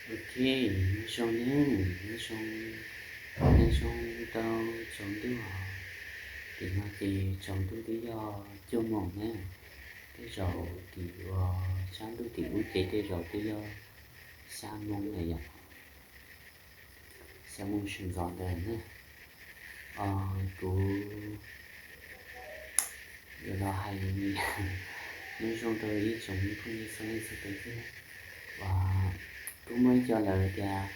Ok, nyob zoo nawb, nyob zoo, nyob zoo rau tsaus ntuj os. Tim no ces tsaus ntuj twb yog cuaj moos na, tej zaum tim uas sab ntuj tim ub ces tej zaum twb yog xya moos lawm yom, xya moos sawv ntxov ntawd na. Kuv yuav los hais nyob zoo rau ib tsoom phooj ywg txhua leej txhua tus thiab. Uas kuj muaj ib co lawv tias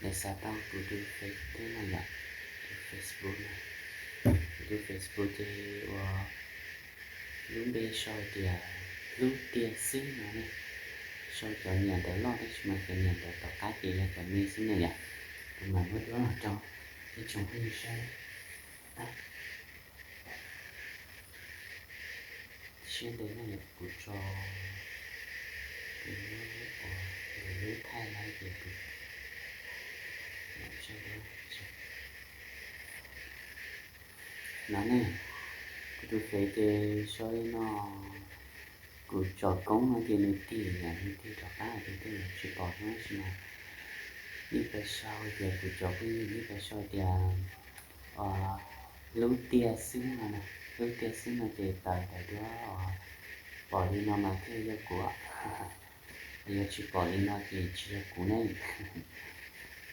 lawv xav tau kuv tus Face thiab no yom, tus Facebook na, kuv tus Facebook ces uas lub npe sau tias Hlub Tiag Xwb no ne. Sau cov niam ntawv loj tab sis mas cov niam ntawv tom qab ces yog cov me xwb na yom. Kuv mam muab duab los rau ib tsoom phooj ywg saib. Siab ntev na yom, kuv tso, kuv muab ua lub thaij laib ces kuv no ne, kuv tus Face ces sau li no. Kuv tsom koob no ces nws tig, nws tig rov qab ces tej zaum tsis pom thiab tab sis mas nej pab sau tias kuv cov phooj ywg nej pab sau tias Hlub Tiag Xwb no, Hlub Tiag Xwb no ces tawm tawm duab, pom li no mas thiaj yog kuv, yog tsis pom li no ces tsis yog kuv ne.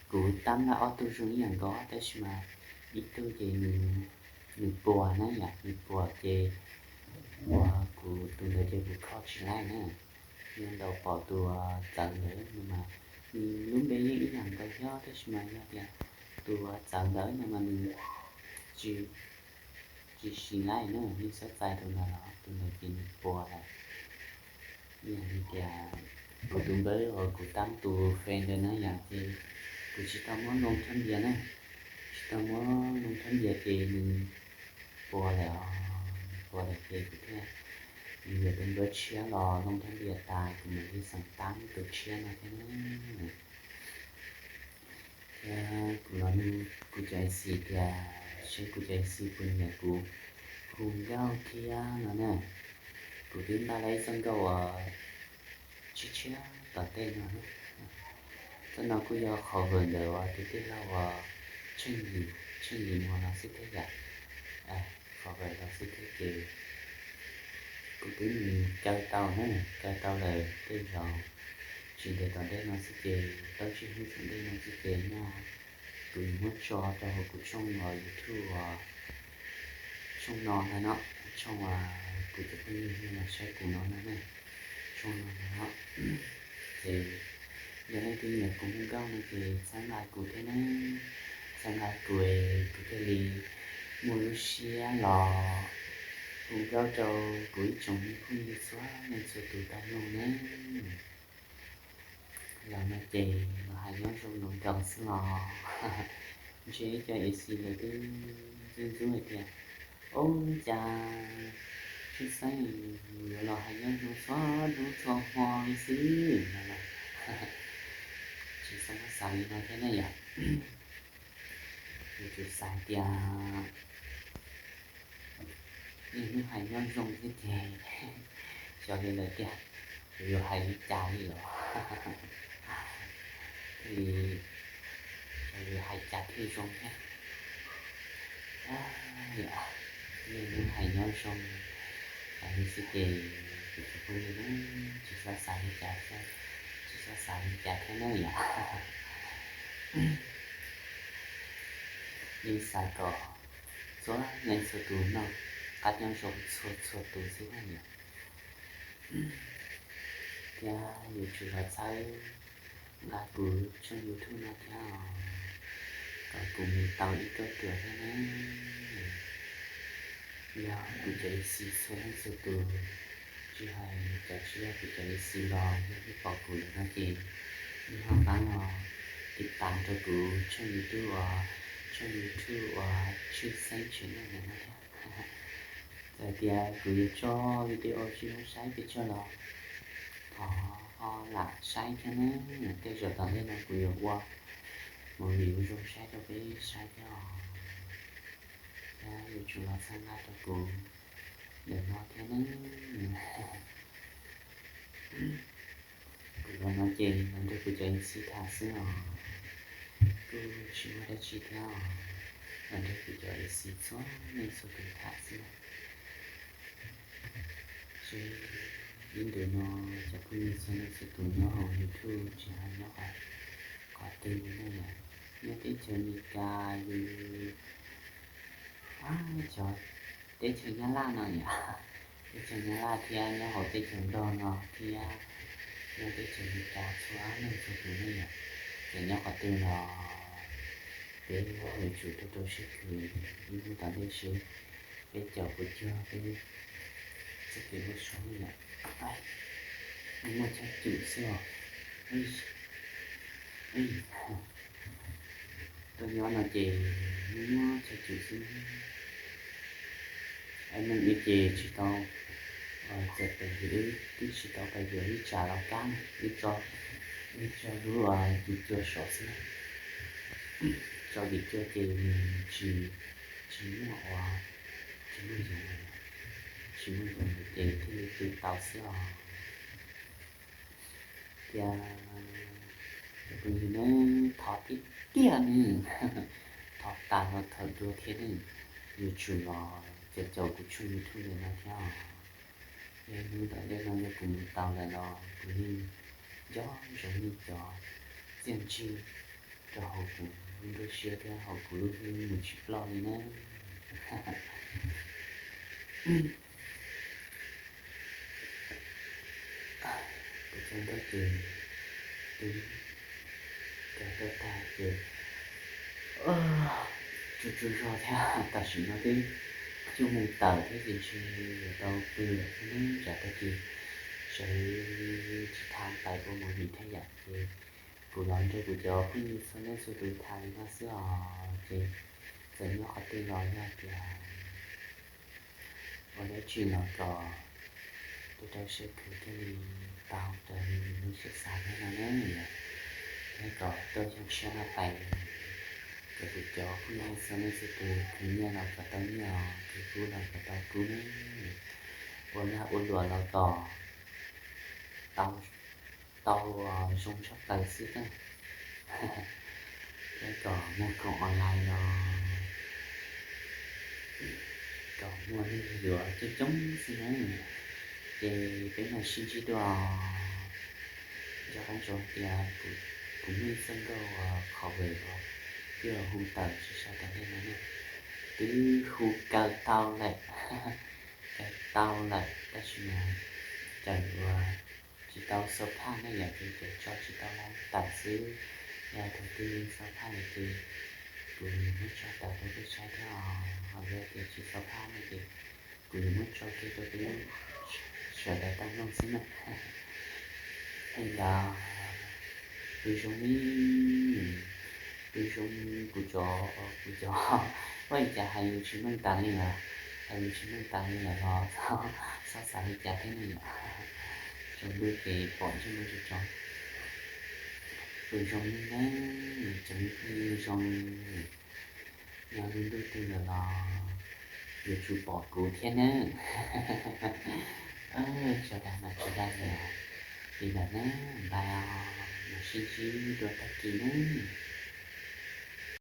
Kuv tab laj ob tug zoo ib yam nkaus tab sis mas ib tug ces nws puas na yom, nws puas ces uas kuv tus ntawd ces kuv kho tsis laib na. Yog ntaus pom tus txawv ntawd no mas nws lub npe yeej ib yam nkaus thiab tab sis mas yog tias tus txawv ntawd no mas nws tsis, tsis siv laib na, nej txhob txais tus ntawd los tus ntawd ces nws puas lawm. Yog li tias kuv tus npawb uas kuv tab tus Face ntawd na yom ces kuv tsis tau muab loo thab npias na, tsis tau muab loo thab npias ces nws puas lawm os, puas lawm ces kuv thiaj yuav tus npawb tshiab los loo thab npias tas kuv mam li xeem tab tus tshiab no thiab na. Thiab kuv los nug kuv cov xis tias seb kuv cov xis puas nyiam kuv hu nkauj thiab no na. Kuv twb npaj lawm ib txoj nkauj uas tshiab tshiab tom ntej no. Txoj no kuj yog cover ntawm uas tus tij laug uas Tsheej Yim, Tsheej Yim Muas no xwb thiab yom. Cover los xwb thiab ces kuv twb mus kaw tau na, kaw tau lawm tej zaum tsis ntev tom ntej no xwb ces tau tsib hnub tom ntej no xwb ces nyaj kuv yuav muab tso rau hauv kuv tshooj uas YouTube uas tshooj no ntag no, tshooj uas kuv cov phooj ywg los saib kuv no na, tshooj no ntag no. Ces yog leej twg nyiam kuv hu nkauj no ces txhawb nqa kuv thiab na, txhawb nqa kuv, kuv thiaj li muaj lub siab los hu nkauj rau kuv ib tsoom phooj ywg txhua leej txhua tus tau mloog na. Los no ces los hais nyob zoo nkaus xwb los ntshe ib co A C lawv twb ntxub ntxub hais tias, ub, cas Tsheej Xeeb yuav los hais nyob zoo txhua hnub txhua hmo li xwb no los tsis txhob muab xav li no thiab ne yom. Yuav tsum xav tias niaj hnub hais nyob zoo xwb ces xyov li lawm tiag, yuav hais li cas li os. Thiaj li, xyov yuav hais cas thiaj zoo thiab. Niaj hnub hais nyob zoo, hais li xwb ces kuv tus phooj ywg tsis txhob xav li cas, tsis txhob xav li cas thiab na yom. Yeej xav kom txhua leej txhua tus noj qab nyob zoo txhua txhua tus xwb na yom. Thiab yuav tsum los txhawb nqa kuv tshooj YouTube no thiab os, kom kuv mus tau ib kauj ruam thiab na. Yog kuv cov A C txhua leej txhua tus, tsis hais cov tsis yog kuv cov A C los yog nej pom kuv lawm no ces nej ho pab los tiv tam rau kuv tshooj YouTube uas, tshooj YouTube uas Tsheej Xeeb Channel no thiab. Txawm tias kuv yuav tso video tsis zoo saib pes tsawg los thov ho lam saib thiab na. Tej zaum tom ntej no kuv yuav ua movie zoo saib rau peb saib thiab os. Thiab yuav tsum los txhawb nqa rau kuv ntawm no thiab na. Los no ces los nrog kuv cov ib xib tham xwb os, kuj tsis muaj dab tsi thiab os, los nrog kuv cov ib xib txhua leej txhua tus tham xwb. Seb ib ntus no cov phooj ywg txhua leej txhua tus nyob hauv YouTube tsis hais nyob qhov twg ne yom, nyob teb chaws Amelikas li, cov teb chaws Nyab Laj no yom, teb chaws Nyab Laj thiab nyob hauv teb chaws Nplog no thiab nyob teb chaws Amelikas txhua leej txhua tus ne yom, ces nyob qhov twg los peb yuav tsum tuaj rau siab khwv ib hnub tom ntej seb peb caum puas cuag peb txoj kev ua suav ne yom. Muaj muaj tshaj cum xwb os. Tuaj nyob no ces muaj muaj tshaj cum xwb. Neej wb ces tsis tau txawm pes, wb twb tsis tau pes yuav ib tsam los kab ne, wb tso, wb tso lub kim cua sov xwb. Tso kim cua ces nws tsis, tsis muaj ua, tsis muaj yoov, tsis muaj yoov ces thiaj li pw tau xwb os. Tias cov phooj ywg ne, thov tiag tiag ne, thov tas los thov dua thiab ne, yuav tsum los caum caum kuv tshooj YouTube ntawm no thiab os. Yog hnub tom ntej no yog kuv mus tau lawm los kuv yeej nco ntsoov nej cov txiaj ntsig rau hauv kuv lub nruab siab thiab hauv kuv lub hlwb mus tsis ploj li na. Kuv cov ntaub ces twb cov ntaub tag ces tsuj tsuj zog thiab, tam sim no twb cuaj moos tawm thiab ces ntshe yuav tau pw lawm thiab ne. Tsam tag kis sawv tsis thaj pais ua movie thiab yom, ces kuv los nrog kuv cov phooj ywg txhua leej txhua tus tham li no xwb os. Ces txawm nyob qhov twg los yog tias ua dab tsi los kom tuaj rau siab khwv thiaj li tau raws li lub siab xav thiab no na. Thiab kom tuaj zoo siab no pais, kom kuv cov phooj ywg txhua leej txhua tus khwv nyiaj los kom tau nyiaj os, khwv kub los kom tau kub ne, ua lag ua luam los kom tau, tau zoo tshaj plaws xwb na. Thiab kom muaj khoom online los kom muaj neeg yuav coob coob xwb na. Ces peb mam sib ntsib dua. Nco qab ntsoov tias kuv muaj ib txoj nkauj uas cover uas twb hu tawm tsis sawv tom ntej no ne, twb hu kaw tau lawm, kaw tau lawm tab sis mas tseem ua tsis tau xaus phaj ne yom, ces tseem tso tsis tau lawm tawm xwb. Yog thaum twg xaus phaj lawm ces kuv muab tso tawm rau peb saib thiab os. Ho yog tias tsis xaus phaj no ces kuv yuav muab tso kiag rau peb sawv daws tau mloog xwb na. Li ntawd, pw zoo li, pw zoo kuv cov, kuv cov, ua li cas hais lus tsis meej tas li lawm, hais lus tsis meej tas li lawm los txhob xav li cas thiab ne yom. Tsoom phooj ywg pom ntsej muag tso tso, pw zoo li na, tsoom phooj ywg zoo. Yog lub ntuj twg lawm los yuav tsum pom kuv thiab nawb. Tso dag mas tso dag li, li ntawd na, bye os, mam sib ntsib dua tag kis nawb.